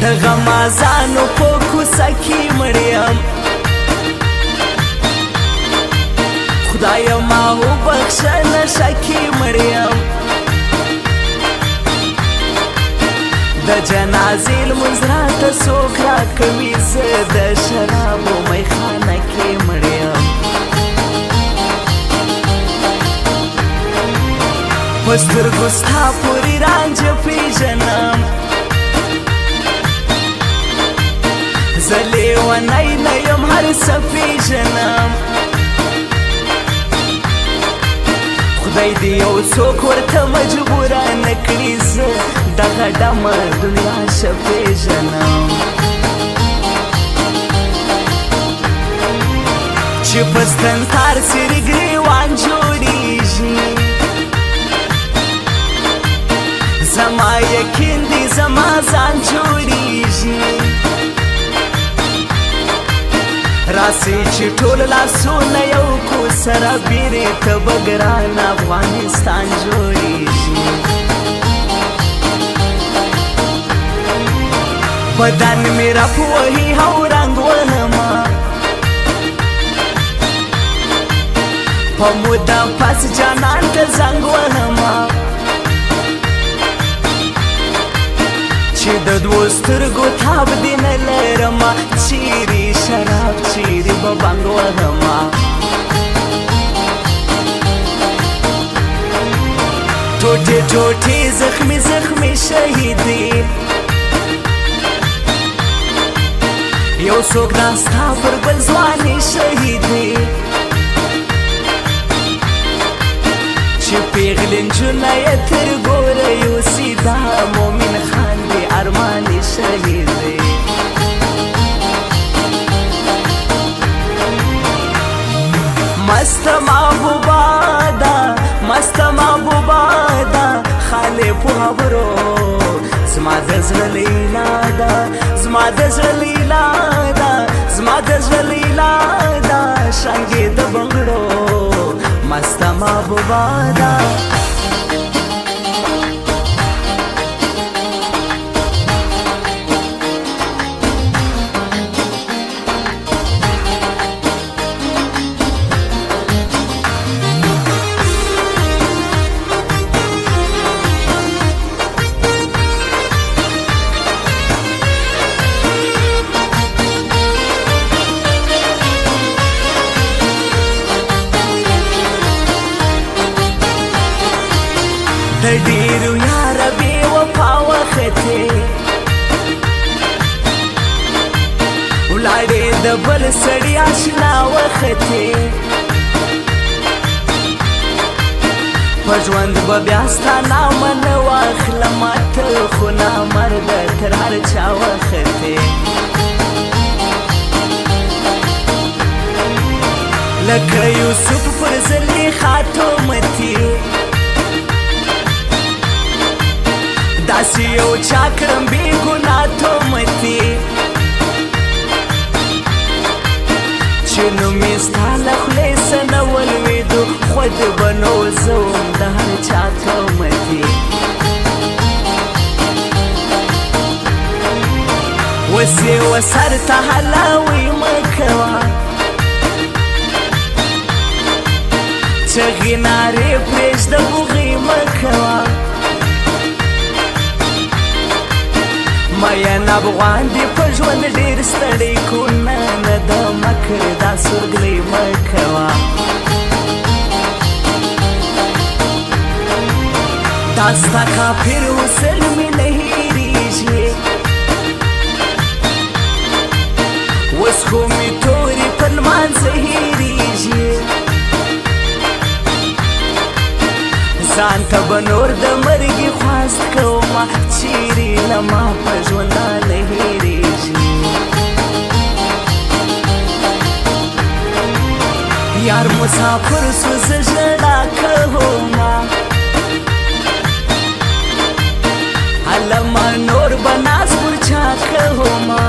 د غمازانو په کوڅه کې مړ یم. خدای ما وبخښه نشه کې مړ یم. د جنازې لمونځ راته څوک راکوي، زه د شرابو میخانه کې مړ یم. په سترګو ستا پورې رانجه پېژنم، زه لیونی نه یم هر څه پېژنم. خدای دې یو څوک ورته مجبوره نه کړي، زه دغه ډمه دنیا ښه پېژنم. چې په ستن تار څیري ګریوان جوړیږي، زما یقین دی زما ځان جوړیږي. راسي چې ټول لاسونه یو کو سره بیرې ته به ګران افغانستان جوړیږي. بدن مې رپ وهي او رنګ وهمه، په موده پس جانان ته زنګ وهمه. چې د دوو سترګو تاب دې نه لرمه، چیرې شراب چیرې به بنګ وهمه. ټوټې ټوټې زخمي زخمي شهیدي، یو څوک دا ستا پر بل ځواني شهیدي. چې پېغلې نجونه یې تر ګوره یوسي، دا مومن خان دی ارماني شهید دی. مست محبوبا ده، مست محبوبا ده، خالي په خبرو زما د زړه لیلا ده، زما د زړه لیلا ده، زما د زړه لیلا ده، شانګې د بنګړو مست محبوبا ده. د ډېرو یاره بې وفا وختې، ولاړې د بل سړي اشنا وختې. په ژوند به بیا ستا نامه نه واخلم، ته خو نامرده تر هر چا وختې. لکه یوسف پر زلیخا تومتي، داسې یو چا کړم بې ګناه تومتي. چې نوم یې ستا له خولې څه نه ولوېدو، خود به نو زه وم د هر چا تومتي. اوس یې وسر ته حلاوي مه کوه، چغې نارې پرېږده بوغې مه کوه. مین افغان دې په ژوند ډېر ستړی کو، نه نه د مکر دا سورګلۍ مه کوه. دا ستا کافر حسن مې نه هېرېږي، اوس خو مې تورې پر لمانځه هېرېږي. ځان ته به نور د مرګي خواست کومه، چیرې له ما په ژوندانه هېرېږي. یار مسافر سو زه ژړا کومه، هله ما نور به ناز پر چا کومه.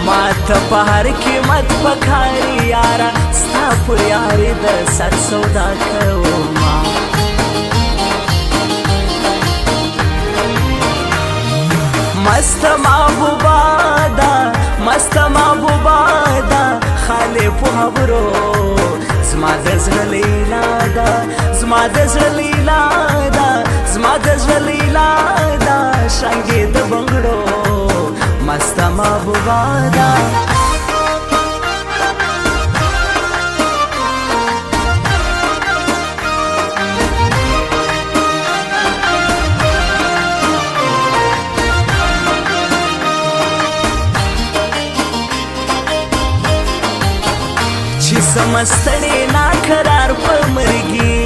ما ته په هر قیمت پکاري یاره، ستا پر یاري د سر سودا کومه. مست محبوبا ده مست محبوبا ده خالي په خبرو زما د زړه لیلا ده زما د زړه لیلا ده زما د زړه لیلا ده شانګې د بنګړو مست محبوبا ده. چې سمستړې ناکرار په مرګي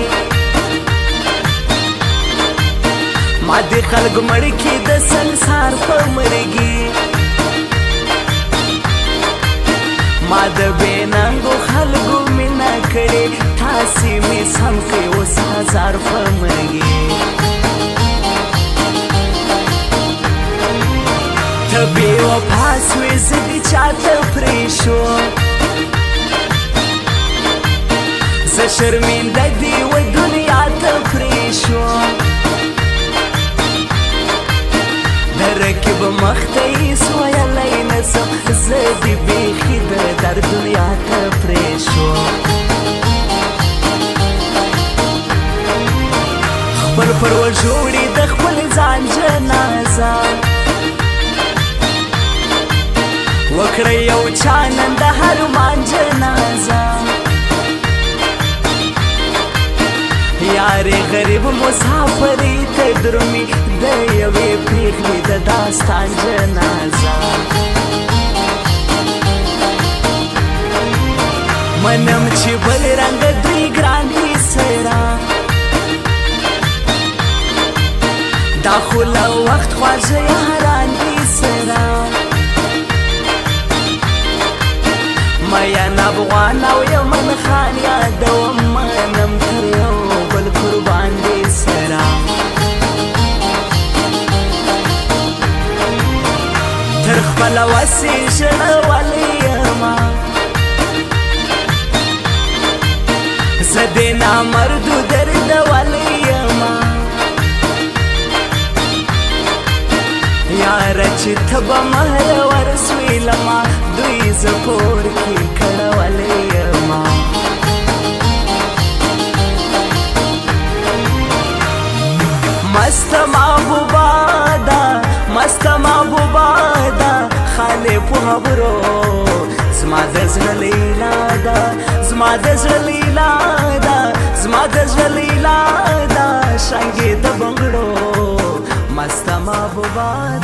ما دې خلک مړ کړي د سنسار په مرګي ما د بې ننګو خلکو مینه کړې تاسې مې سم کړئ اوس هزار په مرګي ته بې وفا سوې زه دې چاته پرېښو زه شرمنده دي و دنیا ته پرېښو د رقیب مخ ته هېڅ ویلی نه سم زه دې بیخي د در دنیا ته پرېښو خپل پر وجوړي د خپل ځان جنازه وکړه یو چا نن د هرمان جنازه یارې غریب مسافرې ته درومي د یوې پېغلې د داستان جنازه منم چې بل رنګ دوی ګران دي سره دا خو له وخت خواږه یاران دي سره مین افغان او یمن خان یادوم منم تر یو بل قربان دي سره تر خپله وسې ژړولی یمه زه دې نامردو دردولی یمه یاره چې ته به مهر ورسوې له ما دوی زه کور کې کړولی یمه. مست محبوبا ده مست محبوبا ده خالي په خبرو زما د زړه لیلا ده زما د زړه لیلا ده زما د زړه لیلا ده شانګې د بنګړو مست محبوبا ده.